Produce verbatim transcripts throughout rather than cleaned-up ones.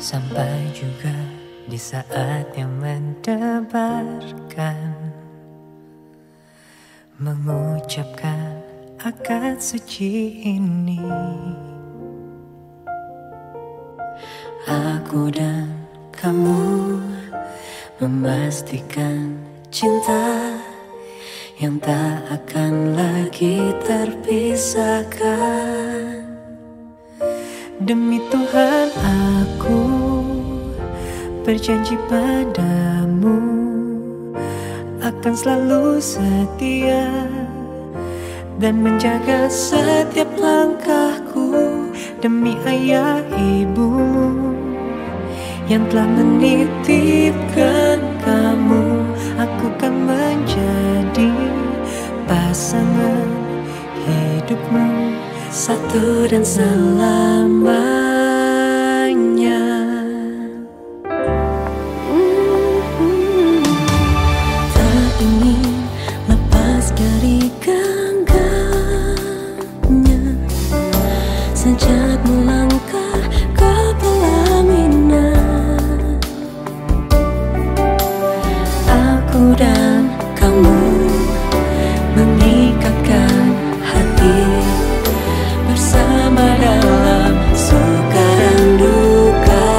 Sampai juga di saat yang mendebarkan, mengucapkan akad suci ini. Aku dan kamu memastikan cinta yang tak akan lagi terpisahkan. Demi Tuhan, aku berjanji padamu akan selalu setia dan menjaga setiap langkahku. Demi ayah ibumu yang telah menitipkan kamu, aku kan menjadi pasangan hidupmu satu dan selamanya. Tak ingin lepas dari genggamnya sejak melangkah ke pelaminan. Aku dan kamu mengikatkan hati bersama dalam suka dan duka.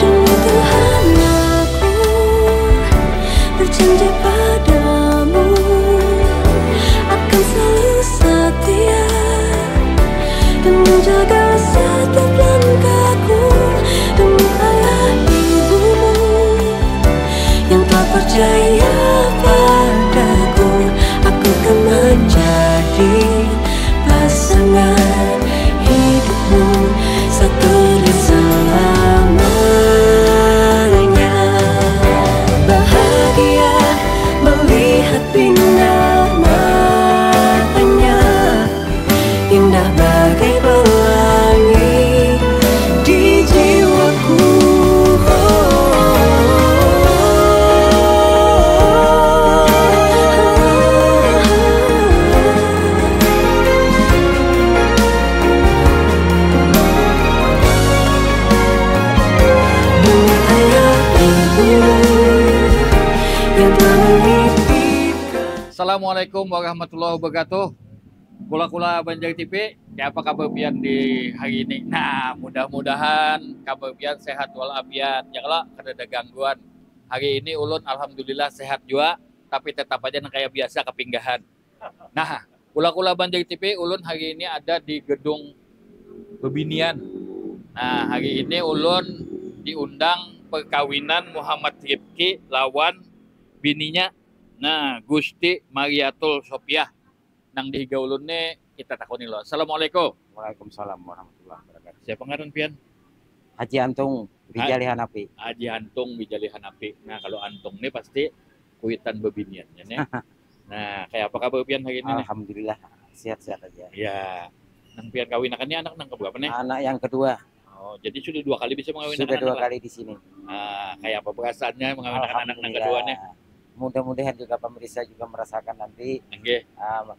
Demi Tuhan, aku berjanji padamu akan selalu setia dan menjaga setiap langkahku. Demi ayah ibumu yang telah percaya padaku, aku akan menjadi pasangan hidupmu satu dan selamanya. Bahagia melihat pindah matanya, indah bagai pelangi di jiwaku. Demi ayah ibu yang telah menitipkan. Assalamualaikum warahmatullahi wabarakatuh. Kula-kula Banjar T V, kaya apa kabar pian di hari ini? Nah, mudah-mudahan kabar pian sehat walafiat, ya kalo, kadada gangguan. Hari ini ulun alhamdulillah sehat jua, tapi tetap aja nang kaya biasa kapinggahan. Nah, kula-kula Banjar T V, ulun hari ini ada di gedung bebinian. Nah, hari ini ulun diundang perkawinan Muhammad Rifki lawan bininya. Nah, Gusti Mariatul Sopiah. Nang di higa ulun ni kita takuni lo. Assalamualaikum. Waalaikumsalam warahmatullahi wabarakatuh. Siapa ngaran pian? Haji Antung, Bijali Hanapi. Haji Antung, Bijali Hanapi. Nah, kalau Antung ni pasti kuitan bebiniannya nih. Nah, kayak apa kabar pian hari ini nih? Alhamdulillah, sehat-sehat aja. Ya. Nang pian kawinakan ni anak nang keberapa nih? Anak yang kedua. Oh, jadi sudah dua kali bisa mengawinakan anak lah? Sudah dua kali di sini. Ah, kayak apa perasaannya mengawinakan anak nang kedua nih? Alhamdulillah. Mudah-mudahan juga pemirsa juga merasakan nanti, nggih, ah,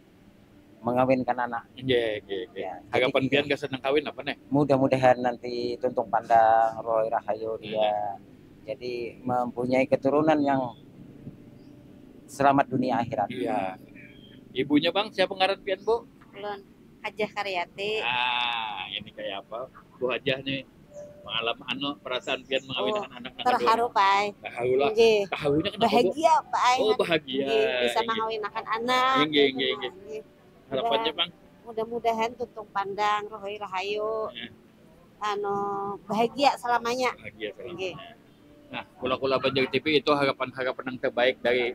mengawinkan anak. Nggih, nggih, nggih. Ya, jadi harapan pian gasan nang kawin apa nih? Mudah-mudahan nanti tuntung pandang, rohai rahayu dia. Hmm. Jadi mempunyai keturunan yang selamat dunia akhirat. Iya. Ibunya, Bang, siapa ngaran pian, Bu? Ulun. Hajah Karyati. Ah, ini kayak apa? Bu Hajah nih, mengalami anu, perasaan pian mengawinakan anak nang kedua. Oh, terharu, Pak ai. Terharu lah. Nggih. Terharunya kenapa, Bu? Bahagia, Pak ai. Oh, bahagia. Nggih, bisa mengawinakan anak. Nggih, nggih, nggih. Harapannya, Bang? Mudah-mudahan tuntung pandang, rohai rahayu. Iya. Anu, bahagia selamanya. Bahagia selamanya. Nggih. Nah, kula-kula Banjar T V itu harapan-harapan yang terbaik dari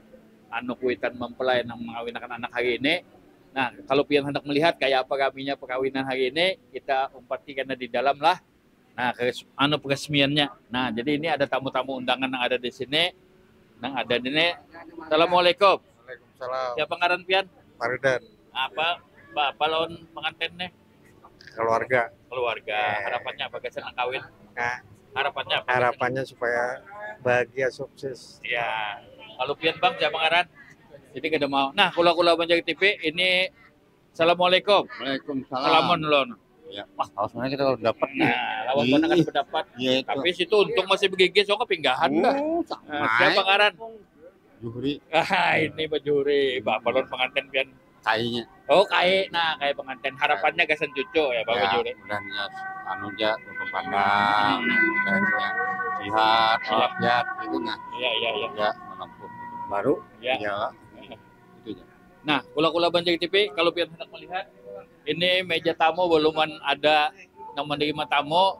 anu kuitan mempelai nang mengawinakan anak hari ini. Nah, kalau pian hendak melihat kayak apa raminya perkawinan hari ini, kita umpati kena di dalam lah. Nah, keres-, anu peresmiannya. Nah, jadi ini ada tamu-tamu undangan yang ada di sini. Nang ada di sini. Assalamualaikum. Waalaikumsalam. Siapa ngaran pian? Faridan. Apa, apa lawan pengantin nih? Keluarga. Keluarga. Eh. Harapannya apa gasan nang kawin? Nah. Harapannya apa gasan? Harapannya supaya bahagia, sukses. Ya. Kalau pian, Bang, siapa ngaran? Jadi kada mau. Nah, kula-kula Banjar T V ini, assalamualaikum. Waalaikumsalam. Salaman, Lon. Ya, wah, harus mana kita kalau dapat nih. Nah, lawan mana kada dapat. Iya itu. Tapi situ untung masih begigis, so kepinggahan dah. Oh, sama. Nah, siapa ngaran? Juhri. Ah, ini bajuri, bapak lawan pengantin pian. Kayaknya. Oh, kai, nah, kai pengantin. Harapannya gasan cucu ya, Pak Ya, Juri. Mudah-mudahan anu ja, berkembang, mudah-mudahan sehat, Iya. walafiat, itu nah. Iya, iya, iya. Ya, menempuh baru. Ya. Ya, itu aja. Nah, kula-kula Banjar T V, kalau pian hendak melihat, ini meja tamu belum ada yang menerima tamu.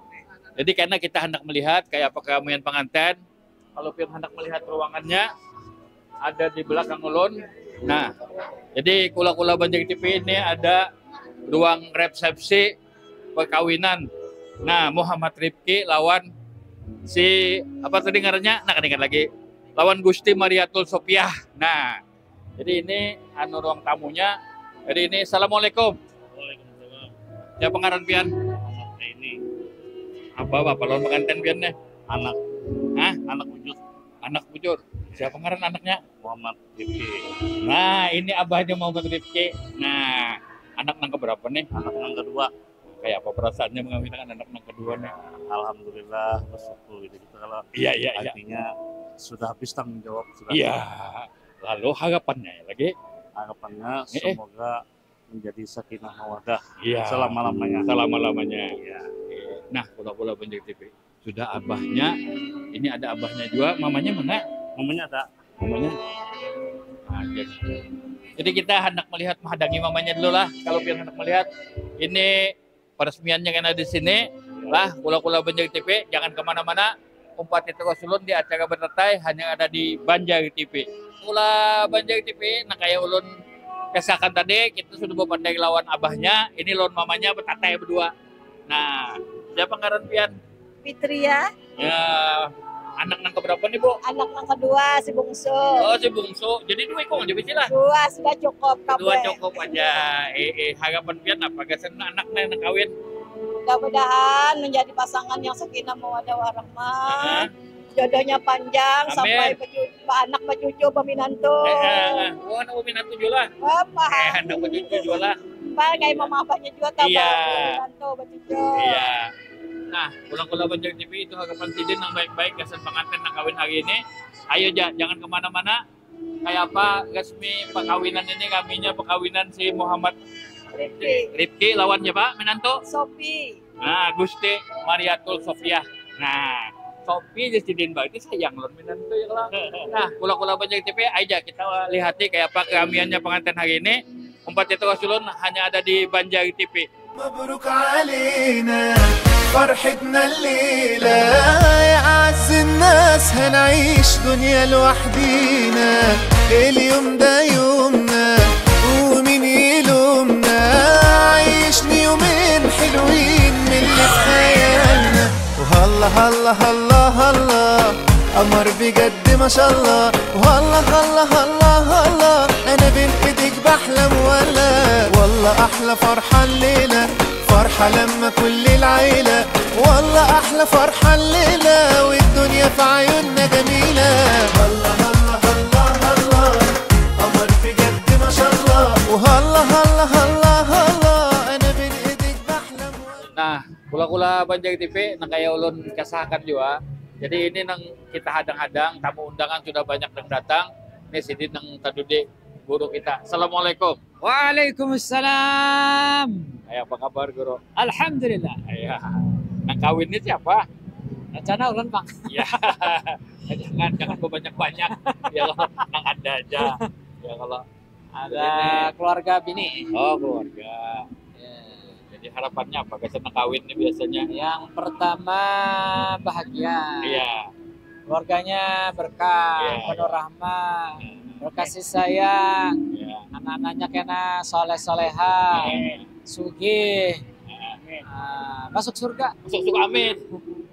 Jadi karena kita hendak melihat kayak apa keramaian pengantin. Kalau pian hendak melihat ruangannya, ada di belakang ulun. Nah, jadi kula-kula Banjar T V ini ada ruang resepsi perkawinan. Nah, Muhammad Rifki lawan si apa tadi ngarannya? Nah, kada ingat lagi. Lawan Gusti Mariatul Sopiah. Nah, jadi ini anu ruang tamunya. Jadi ini assalamualaikum. Waalaikumsalam. Siapa ngaran pian? Ini Apa apa lawan pengantin pian nih? Anak. Hah? Anak wujud. Anak bujur. Siapa ngaran anaknya? Muhammad Rifki. Nah, ini abahnya Muhammad Rifki. Nah, anak nang keberapa nih? Anak yang kedua. Kayak apa perasaannya mengawinkan anak nang kedua nih? Alhamdulillah, bersyukur gitu kita kalau Iya, iya, iya. Artinya sudah habis tanggung jawab sudah. Iya. Lalu harapannya lagi? Harapannya Eh, eh. Semoga menjadi sakinah mawadah Iya. Selama lamanya. Selama lamanya. Iya. Nah, pula-pula Banjar T V. Sudah abahnya. Ini ada abahnya juga. Mamanya mana? Mamanya ada. Mamanya. Nah, yes. Jadi kita hendak melihat menghadangi mamanya dulu lah. Kalau pian hendak melihat ini peresmiannya kena di sini lah, kula-kula Banjar T V, jangan kemana-mana, umpati terus ulun di acara bertatai hanya ada di Banjar T V. Kula Banjar T V, nah kayak ulun kesakan tadi, kita sudah berpandai lawan abahnya, ini lawan mamanya bertatai berdua. Nah, siapa ngaran pian? Fitria. Ya, anak nang keberapa nih, Bu? Anak nang kedua, si bungsu. Oh, si bungsu. Jadi dua ikung aja bisi lah. Dua sudah cukup. Dua Kabeh. Cukup aja. Eh, eh, harapan pian apa? Gasan anak nang kawin. Mudah-mudahan menjadi pasangan yang sakinah mawadah warahmah. Jodohnya panjang. Amin. Sampai becu- beranak, becucu, berminantu. Eh, eh, eh. Oh, anak berminantu juga lah. Apa? Eh, anak bercucu juga lah. Bal kayak mama abahnya juga tambah Iya. Berminantu, becucu. Iya. Nah, kula-kula Banjar T V itu harapan sidin yang baik-baik gasan pengantin nang kawin hari ini. Ayo ja, jangan kemana-mana. Kayak apa resmi perkawinan ini, raminya perkawinan si Muhammad Rifki. Rifki lawan siapa? Minantu? Sopi. Nah, Gusti Mariatul Sofiah. Nah, Sopi di sidin berarti sayang lawan minantu ya kalau. Nah, kula-kula Banjar T V aja kita lihati kayak apa keramiannya pengantin hari ini. Empat itu Rasulun hanya ada di Banjar T V. مبروك علينا فرحتنا الليلة. يا أعز الناس، هنعيش دنيا لوحدينا. اليوم ده يومنا، ومين يلومنا؟ عيشنا يومين حلوين من اللي في خيالنا. وهلا هلا هلا هلا، قمر بجد ما شاء الله. وهلا هلا هلا هلا، أنا بين إيديك بحلم ولا. والله أحلى فرحة الليلة، فرحة لما كل العيلة. والله أحلى فرحة الليلة، والدنيا في عيوننا جميلة. هلا هلا هلا هلا، قمر بجد ما شاء الله. وهلا هلا هلا هلا، أنا بين إيديك بحلم ولا. Nah, kula-kula Banjar T V, nah kayak ulun kesakan juga. Jadi ini nang kita hadang-hadang, tamu undangan sudah banyak yang datang. Ini sidin nang tadudi guru kita. Assalamualaikum. Waalaikumsalam. Kayak apa kabar guru? Alhamdulillah. Iya. Nang kawin ini siapa? Rencana ulun, Bang. Ya. Jangan, jangan banyak-banyak. Ya kalau nang ada aja. Ya kalau Ada keluarga bini. Oh, keluarga. Ya. Jadi harapannya apa gasan nang kawin ini biasanya? Yang pertama, bahagia. Iya. Keluarganya berkah, Iya, penuh iya. Rahmat, berkasih sayang. Iya. Anak-anaknya kena soleh-soleha, Iya. sugih. Iya. Ah, masuk surga. Masuk surga, amin.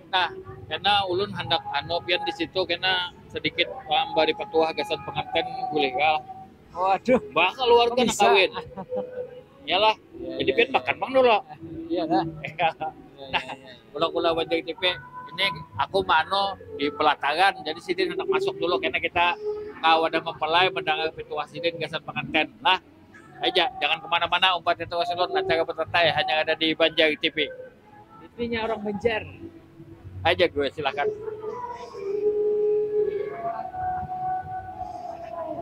Nah, karena ulun hendak anu pian di situ karena sedikit memberi petuah gasan pengantin boleh kah? Waduh. Bah keluarga Kok nak bisa? Kawin. Iyalah. Iya, Jadi iya, pian iya. Makan bang dulu. Iya dah. Iya. Iya, iya, iya. Kula-kula Banjar T V ini aku mano di pelataran. Jadi sidin hendak masuk dulu karena kita ke wadah mempelai mendengar petuah sidin gasan pengantin. Nah, Aja, jangan kemana-mana, umpat itu wasilon acara bertetai hanya ada di Banjar T V. T V-nya orang Banjar. Aja gue silakan.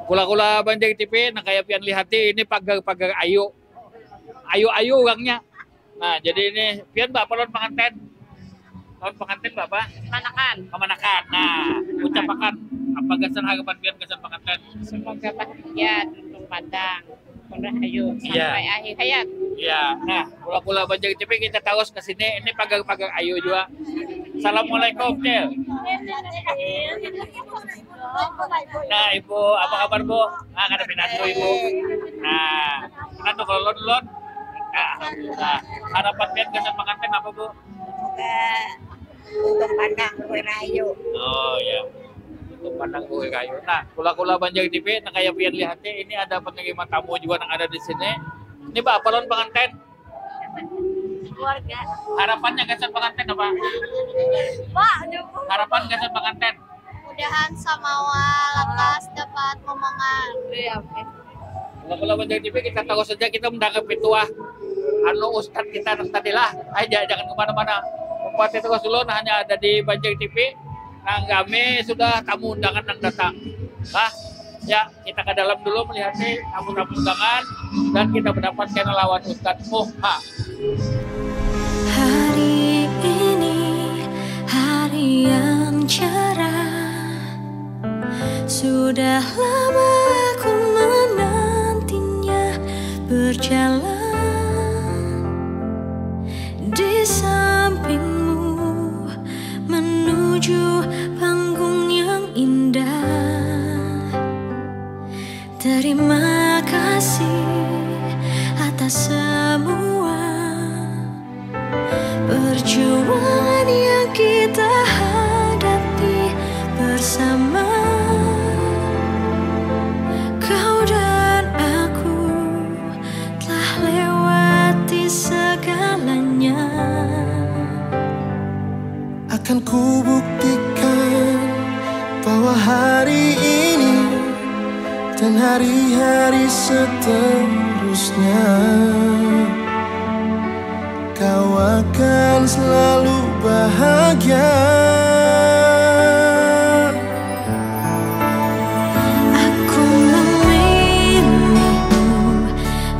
Kula-kula Banjar T V, nah kayak pian lihati ini pagar-pagar ayu. Ayu-ayu orangnya. Nah, jadi ini pian bapak lawan pengantin. Lawan pengantin bapak? Manakan. Kemanakan. Nah, ucapakan apa gasan harapan pian gasan pengantin? Semoga bahagia, tuntung pandang, pun rahayu Iya. sampai akhir hayat. Iya. Nah, kula-kula Banjar T V kita terus ke sini. Ini pagar-pagar ayu juga. Assalamualaikum, Cil. Nah, Ibu, apa kabar, Bu? Ah, kada pinantu, Ibu. Nah, pinantu kalau lon lon. Nah, alhamdulillah. Harapan pian gasan pengantin apa, Bu? Semoga tuntung pandang, buih rahayu. Oh ya, tuntung pandang, buih rahayu. Nah, kula-kula Banjar T V, nah kayak pian lihatnya ini ada penerima tamu juga yang ada di sini. Ini bapak lawan pengantin. Keluarga. Harapannya gasan pengantin apa? Pak, dukung. Harapan gasan pengantin. Mudahan samawa lakas dapat momongan. Iya, oke. Kalau kalau Banjar T V kita tahu saja kita menanggapi tuah anu ustad kita nang tadi lah. Aja jangan kemana-mana. Bupati terus dulu nah, hanya ada di Banjar T V. Nah, kami sudah tamu undangan yang datang. Lah, ya kita ke dalam dulu melihat nih tamu-tamu undangan dan kita mendapatkan lawan Ustadz Muha. Hari ini hari yang cerah. Sudah lama aku menantinya berjalan di sampingmu menuju panggung yang indah. Terima kasih atas semua perjuangan yang kita hadapi bersama. Kau dan aku telah lewati segalanya. Akan ku buktikan bahwa hari ini dan hari-hari seterusnya kau akan selalu bahagia. Aku memilihmu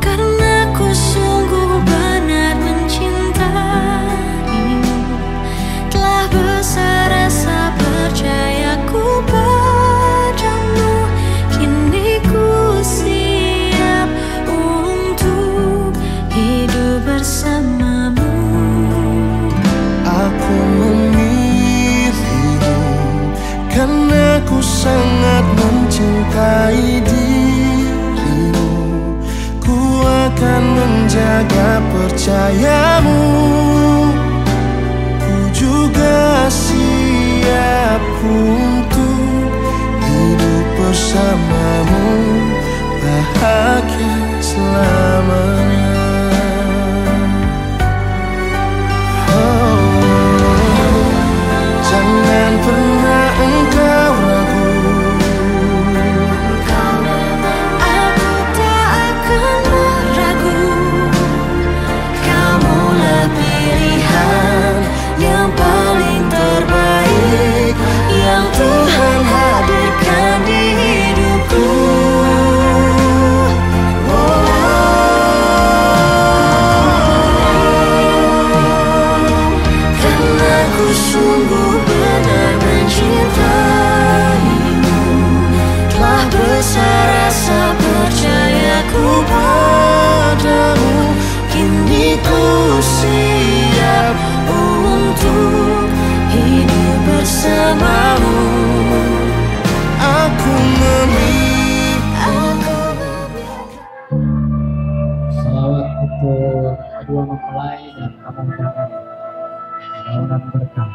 karena ku sungguh benar mencintaimu. Telah besar rasa percayaku padamu. Kini ku siap untuk hidup bersamamu. Aku memilihmu karena ku sangat mencintai dirimu. Ku akan menjaga percayamu. Ku juga siap untuk hidup bersamamu, bahagia selamanya. Oh, jangan pernah engkau ragu. Aku tak akan meragu. Kamulah pilihan yang paling terbaik yang Tuhan hadirkan di hidupku. Oh, karena ku sungguh benar mencintaimu, telah besar rasa percayaku padamu. Kini ku siap untuk hidup bersamamu. Aku memilih. Salawat untuk kedua mempelai dan tamu undangan. Mudah-mudahan berkah.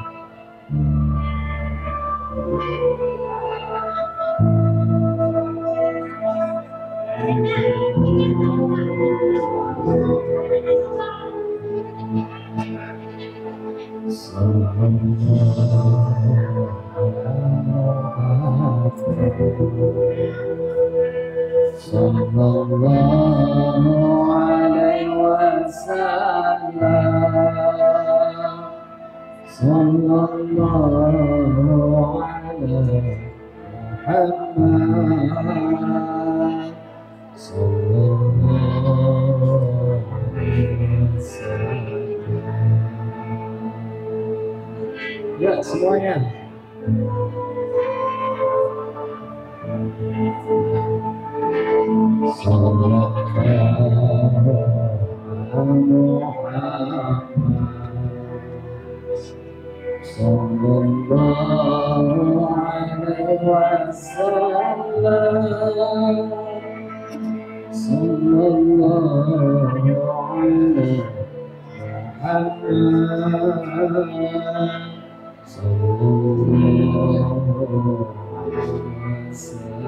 Sallallahu Sallallahu alaihi wasallam. Sallallahu ala Muhammad. Sallallahu alaihi wasallam. Ya, semuanya. Sallallahu ala Muhammad. Sallallahu alaihi wasallam. Sallallahu ala Muhammad. Sallallahu alaihi wasallam.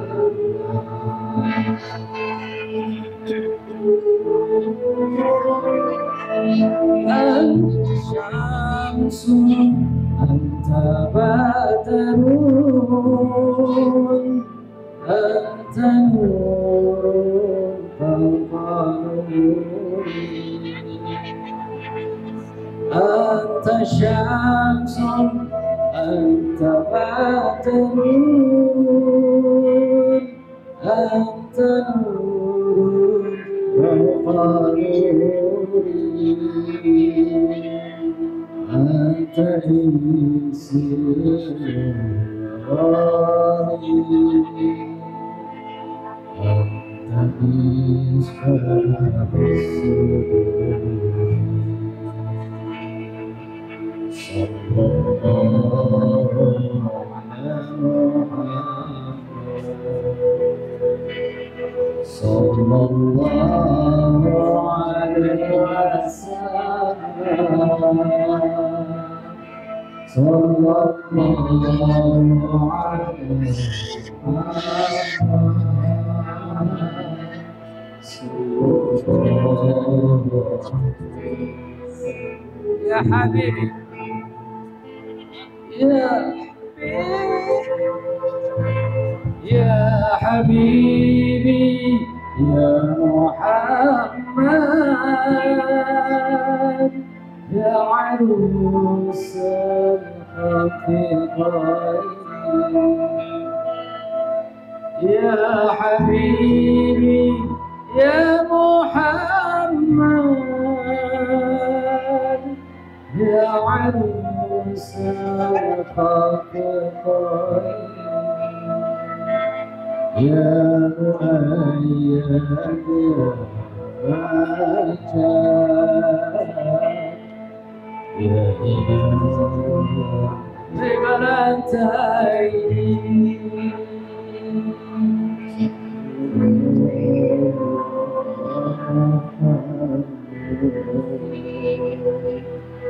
Anta syamsun, anta badrun, anta nurun fawqa nuri. Anta syamsun, anta badrun, anta nurun fawqa nuri. Anta isi ruhi. Anta misbah sudur. Sallallahu ala Muhammad. Sallallahu alaihi wasallam. Sallallahu alaihi wasallam. Ya habibi. Ya habibi. Ya habibi. Ya Muhammad. Ya arusal haqiqain. Ya habibi, ya Muhammad, ya arusal haqiqain. Ya Muhammad, ya Muhammad. Ya Ilah, terimalah ini.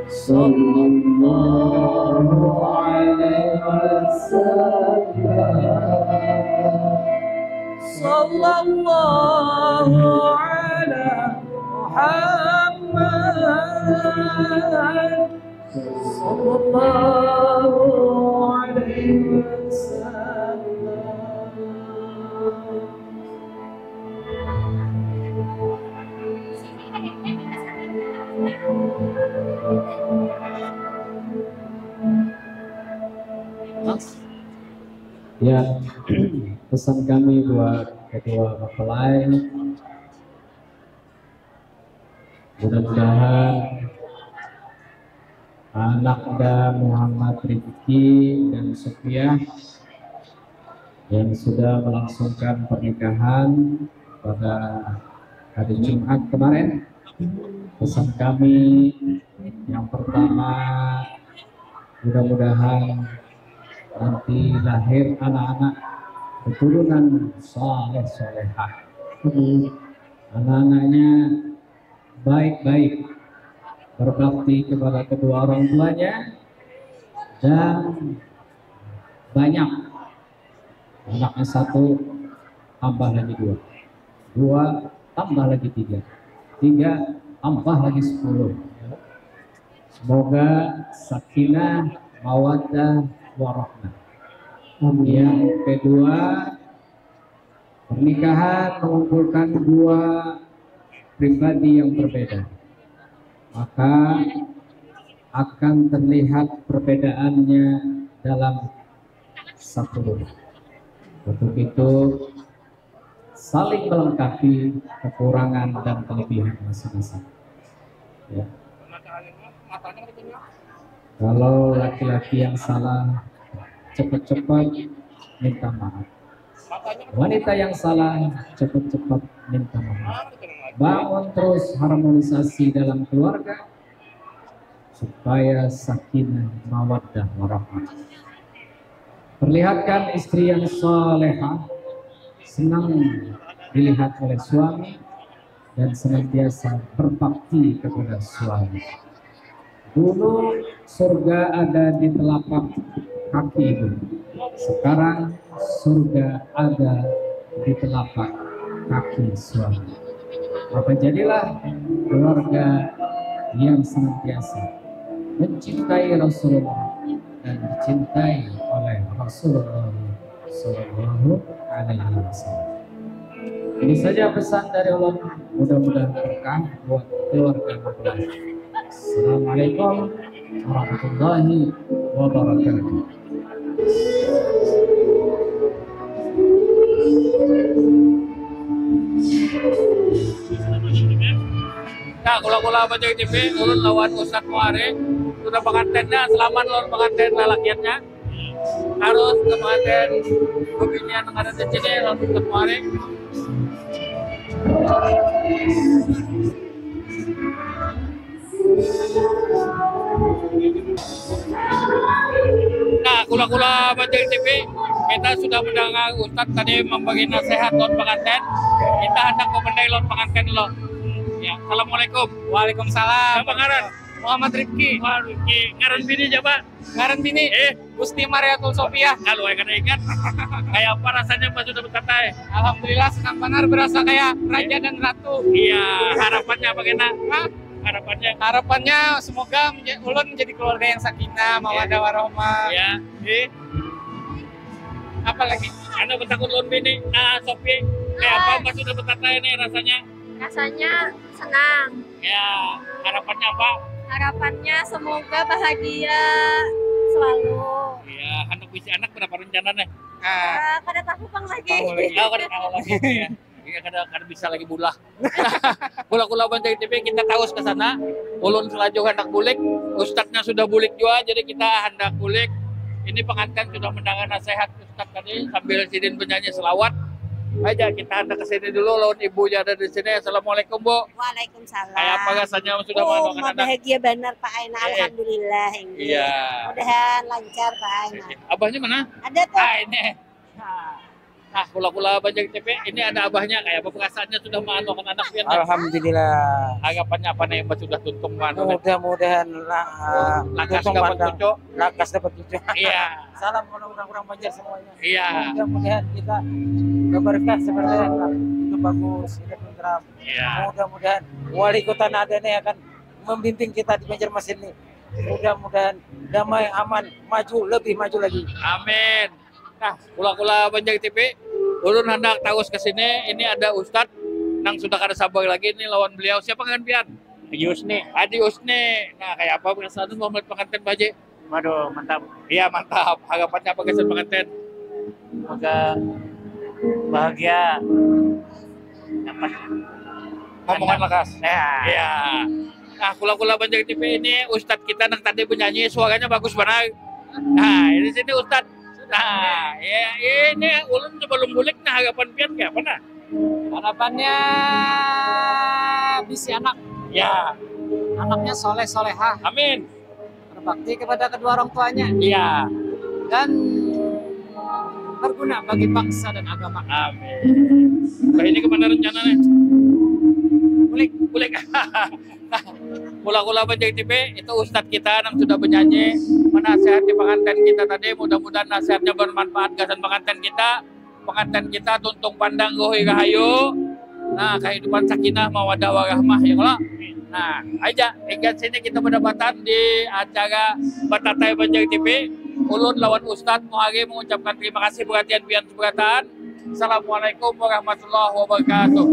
Sallallahu alaihi wasallam. Sallallahu ala Muhammad. Sallallahu alaihi wasallam. Ya, pesan kami buat kedua mempelai, mudah-mudahan anak da Muhammad Rifki dan Sofiah yang sudah melangsungkan pernikahan pada hari Jumat kemarin. Pesan kami yang pertama, mudah-mudahan nanti lahir anak-anak keturunan saleh salehah. Anak-anaknya baik-baik, berbakti kepada kedua orang tuanya, dan banyak. Anaknya satu, tambah lagi dua. Dua, tambah lagi tiga. Tiga, tambah lagi sepuluh. Semoga sakinah, mawaddah, warahmah. Amin. Yang kedua, pernikahan mengumpulkan dua pribadi yang berbeda, maka akan terlihat perbedaannya dalam satu rumah. Untuk itu, saling melengkapi kekurangan dan kelebihan masing-masing. Ya. Kalau laki-laki yang salah, cepat-cepat minta maaf. Wanita yang salah, cepat-cepat minta maaf. Bangun terus harmonisasi dalam keluarga supaya sakinah, mawaddah, warahmah. Perlihatkan istri yang salehah, senang dilihat oleh suami, dan senantiasa berbakti kepada suami. Dulu surga ada di telapak kaki ibu, sekarang surga ada di telapak kaki suami. Maka jadilah keluarga yang senantiasa mencintai Rasulullah dan dicintai oleh Rasulullah Sallallahu Alaihi Wasallam. Ini saja pesan dari Allah. Mudah-mudahan berkah buat keluarga mempelai. Assalamualaikum warahmatullahi wabarakatuh. Nah, kula-kula Bajang T V, ulun lawan Ustaz Muari sudah pengantinnya, selamat lawan pengantin lalakiannya. Harus ke pengantin bebinian yang ada di sini, lawan Ustaz Muari. Nah, kula-kula Bajang T V, kita sudah mendengar Ustaz tadi membagi nasihat lawan pengantin. Kita hendak memandai lawan pengantin lo. Ya, assalamualaikum. Waalaikumsalam. Siapa ngaran? Muhammad Rifki. Wah, Rifki. Ngaran bini siapa? Ngaran bini. Eh, Gusti Mariatul Sofiah. Kalau saya kada ingat. Kayak apa rasanya pas sudah bertatai? Alhamdulillah, senang benar, berasa kayak raja dan ratu. Iya, harapannya apa kena? Hah? Harapannya? Harapannya semoga menja- ulun menjadi keluarga yang sakinah, mawadah, warahmah. Iya. Eh, apa lagi? Anda bertakut lawan bini, ah, Sofi. Kayak apa pas sudah bertatai ini rasanya? Rasanya senang. Ya, harapannya apa? Harapannya semoga bahagia selalu. Ya, anak bisi anak berapa rencana nih? Ah, kada tahu pang lagi. Oh, kada tahu lagi ya. Iya, kada kada bisa lagi bulah. Kula-kula Banjar T V, kita taus ke sana. Ulun selaju hendak bulik, ustadznya sudah bulik jua, jadi kita hendak bulik. Ini pengantin sudah mendengar nasihat ustadz tadi sambil sidin penyanyi selawat. Aja kita hendak ke sini dulu lawan ibu yang ada di sini. Assalamualaikum, Bu. Waalaikumsalam. Kayak apa rasanya sudah Oh, mengandung anak? Bahagia benar Pak Aina. Eh. Alhamdulillah ini. Iya. Mudahan lancar Pak Aina. Abahnya mana? Ada tuh. Ah, ini. Nah, kula-kula Banjar T V, ini ada abahnya, kayak apa perasaannya sudah mengandung anak pian? Alhamdulillah. Harapannya apa nih, Mbak, sudah tuntung mengandung? Mudah-mudahan lah, Lakas tuntung dapat pandang. Cucu. Lakas dapat cucu. Iya. Salam kalau orang-orang Banjar semuanya. Iya. Mudah-mudahan kita berkah seperti itu. Hidup bagus, hidup tentram. Iya. Mudah-mudahan wali kota Nadane akan membimbing kita di Banjarmasin ini. Mudah-mudahan damai, aman, maju, lebih maju lagi. Amin. Nah, kula-kula Banjar T V, ulun hendak taus ke sini. Ini ada ustad nang sudah kada sabar lagi nih lawan beliau. Siapa ngaran pian? Haji Usni. Haji Usni. Nah, kayak apa perasaan mau melihat pengantin, Pak Haji? Waduh, mantap. Iya, mantap. Harapannya apa kesan pengantin? Semoga bahagia. Dapat omongan lakas. Ya. Iya. Nah, kula-kula Banjar T V, ini ustad kita nang tadi penyanyi, suaranya bagus banar. Nah, ini sini ustad. Nah, ya, ini ulun sebelum bulik, nah, harapan pian kayak apa, nah? Harapannya bisi anak. Ya. Anaknya soleh solehah. Amin. Berbakti kepada kedua orang tuanya. Iya. Dan berguna bagi bangsa dan agama. Amin. Nah, ini kemana rencana nih? Bulik. Bulik. Kula-kula Banjar T V, itu ustadz kita yang sudah menyanyi, menasihati pengantin kita tadi. Mudah-mudahan nasihatnya bermanfaat gasan pengantin kita. Pengantin kita tuntung pandang, ruhi rahayu. Nah, kehidupan sakinah, mawadah, warahmah, ya kalo. Nah, aja, hingga sini kita berdapatan di acara Batatai Banjar T V. Ulun lawan Ustadz Muhari mengucapkan terima kasih perhatian pian seberataan. Assalamualaikum warahmatullahi wabarakatuh.